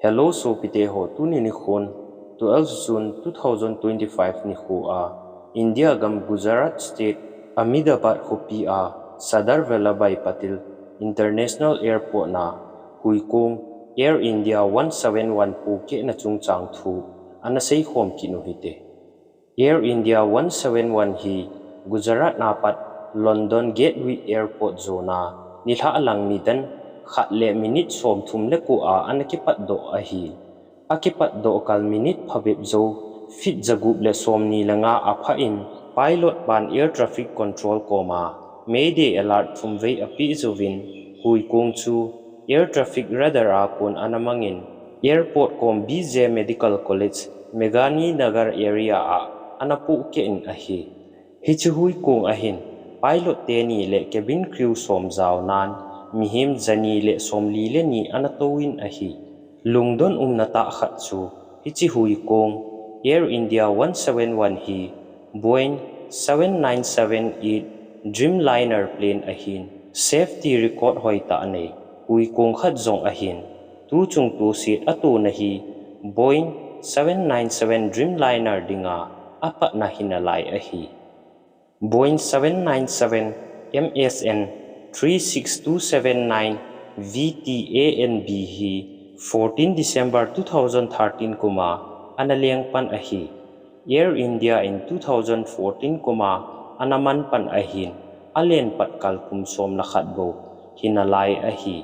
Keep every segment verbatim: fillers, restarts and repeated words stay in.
Hello sopite ho, tuni nikhon twelve June two thousand twenty-five nikho a India gam Gujarat state Ahmedabad khopi a Sardar Vallabhbhai Patel International Airport na huikong Air India one seven one pohkehna chungchang thu ana seikhom kit u hite. Air India one seven one hi Gujarat na pat London Gatwick Airport jona nilhah lang nidan khat le minute somthum le ko a ana kipatdoh ahi. Akipatdoh kal minute phabep jou feet jagup le somni le nga aphah in pilot pan air traffic control koma Mayday alert thumvei apeh jouvin huikong chu air traffic radar a kon ana mangin airport kom B J Medical College, Medhani Nagar area a ana pohkeh in ahi. Hiche huikong ahin pilot teni le cabin crew som jaonan mihem jani le somli le ni ana touvin ahi. Lungdon umna tah khat chu hiche huikong Air India one seven one hi Boeing seven nine seven eight Dreamliner plane ahin safety record hoitah nei huikong khat jong ahin tuchung toset atona hi Boeing seven nine seven Dreamliner dinga apatna hinalai ahi. Boeing seven nine seven M S N three six two seven nine V T A N B hi fourteen December two thousand thirteen kuma ana lengpan ahi. Air India in two thousand fourteen kuma ana manpan ahin alen pat kal kum som le khat bou hinalai ahi.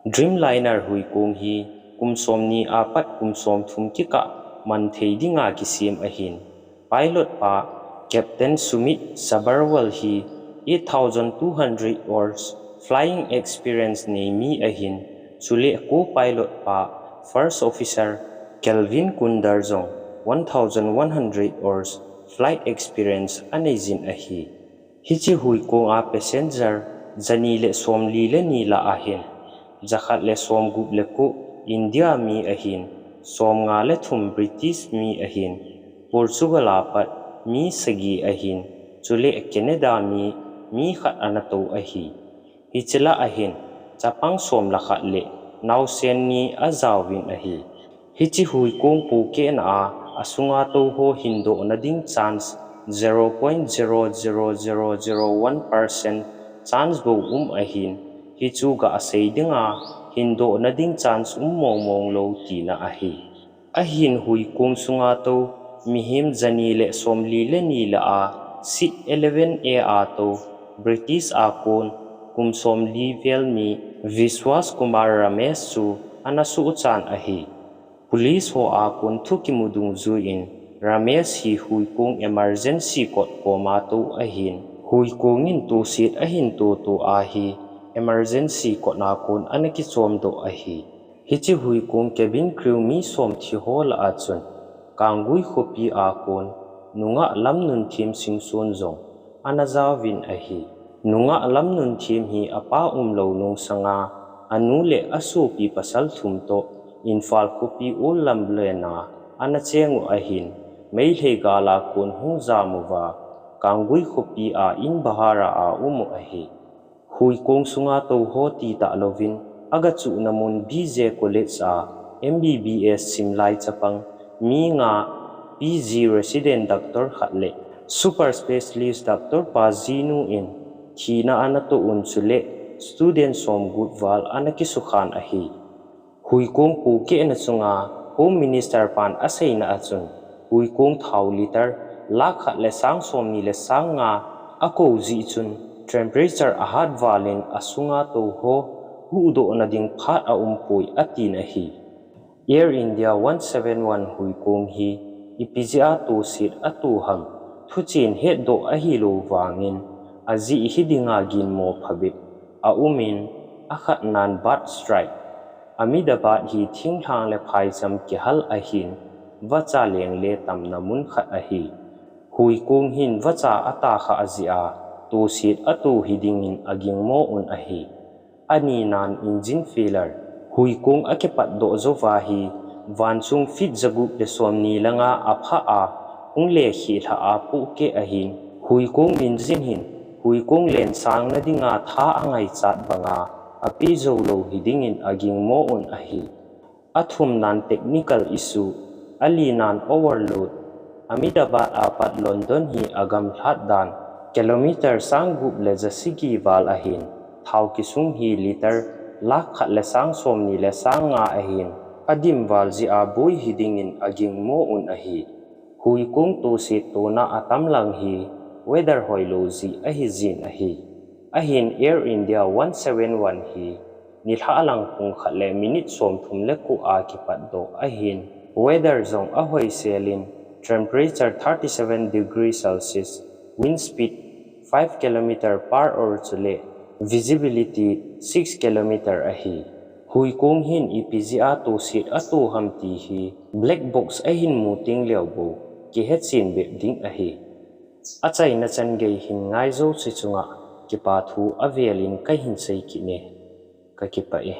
Dreamliner huikong hi kum somni apat kum somthum kikah manthei dinga kisem ahin pilot pa Captain Sumit Sabharwal hi eight thousand two hundred hours flying experience nei mi ahin chule co-pilot pa First Officer Kelvin Kunder jong one thousand one hundred hours flight experience anei jin ahi. Hiche huikong a passenger jani le somli le ni lah ahin jakhat le somgup le ko India mi ahin somnga le thum British mi ahin Portugal apat mi sagi ahin chule Canada mi mi khat ana tou ahi. Hiche lah ahin chapang som le khat le naosen ni ajaovin ahi. Hiche huikong pohkehna a asunga tou ho hindohna ding chance zero point zero zero zero zero one percent chance bou um ahin hichu ga asei dinga hindohna ding chance um mongmong lou tina ahi. Ahin huikong sunga tou mihem jani le somli le ni lah a seat eleven A a tou British a kon kum somli vel mi Vishwas Kumar Ramesh chu ana suhchan ahi. Police ho a kon thu kimu dungjuiyin Ramesh hi huikong emergency kot koma tou ahin huikong in toset ahin toto ahi emergency kot a kon ana kichomdoh ahi. Hiche huikong cabin crew mi som thi ho lah a chun Kangui khopi a kon nungah Lamnunthem Singson jong ana jaovin ahi. Nungah Lamnunthem hi apa umlou nung sanga anu le asopi pasal thum toh Imphal khopi Old Lamlen a ana cheng u ahin Meitei gal a kon hung jam uva Kangui khopi a in bahar a aum u ahi. Huikong sunga tou ho titah louvin aga chuhna mun B J College a M B B S simlai chapang mi nga P G resident doctor khat le super specialist doctor pa jinu in thina ana toh un chule student somgup val ana kisukhan ahi. Huikong pohkehna chunga Home Minister pan aseina a chun huikong thao litre lakh khat le sang somni le sang nga akou jeh chun temperature ahat valin asunga tou ho huhdohna ding phat aumpoi atin ahi. Air India one seven one huikong hi ipi jeh a toset ato ham thuchen hetdoh ahilou vangin ajeh hi dinga ginmo phabep aumin akhatnan bird strike Ahmedabad hi thinglhang le phaicham kihal ahin vacha lengle tamna mun khat ahi. Huikong hin vacha atahkhah jeh a toset ato hi dingin agingmo un ahi. Aninan engine failure huikong akipatdoh jouva hi vanchung feet jagup le somni le nga aphah a hung lekheh lhah a pohkeh ahin huikong engine hin huikong lensangna dinga tha angaichat banga apeh joulou hi dingin agingmo un ahi. Athumnan technical issue, alinan overload. Ahmedabad apat London hi agamlhat dan kilometer sanggup le jasagi val ahin, thao kisung hi litre lakh khat le sang somni le sang nga ahin, adim val jeh a boi hi dingin agingmo un ahi. Huikong toset tona atam lang hi weather hoilou jeh ahi jin ahi. Ahin Air India one seven one hi nilhah lang pung khat le minute somthum le ko a kipatdoh ahin, weather jong ahoiselin, temperature thirty seven degree Celsius, wind speed five kilometer per hour chule visibility six kilometer ahi. Huikong hin ipi jeh a toset ato ham ti hi black box ahin mu teng leu bou kihechen bep ding ahi. Achaina chan gei hin ngaijou chu chunga kipa thu avelin kahin sei kit e. Kakipah e.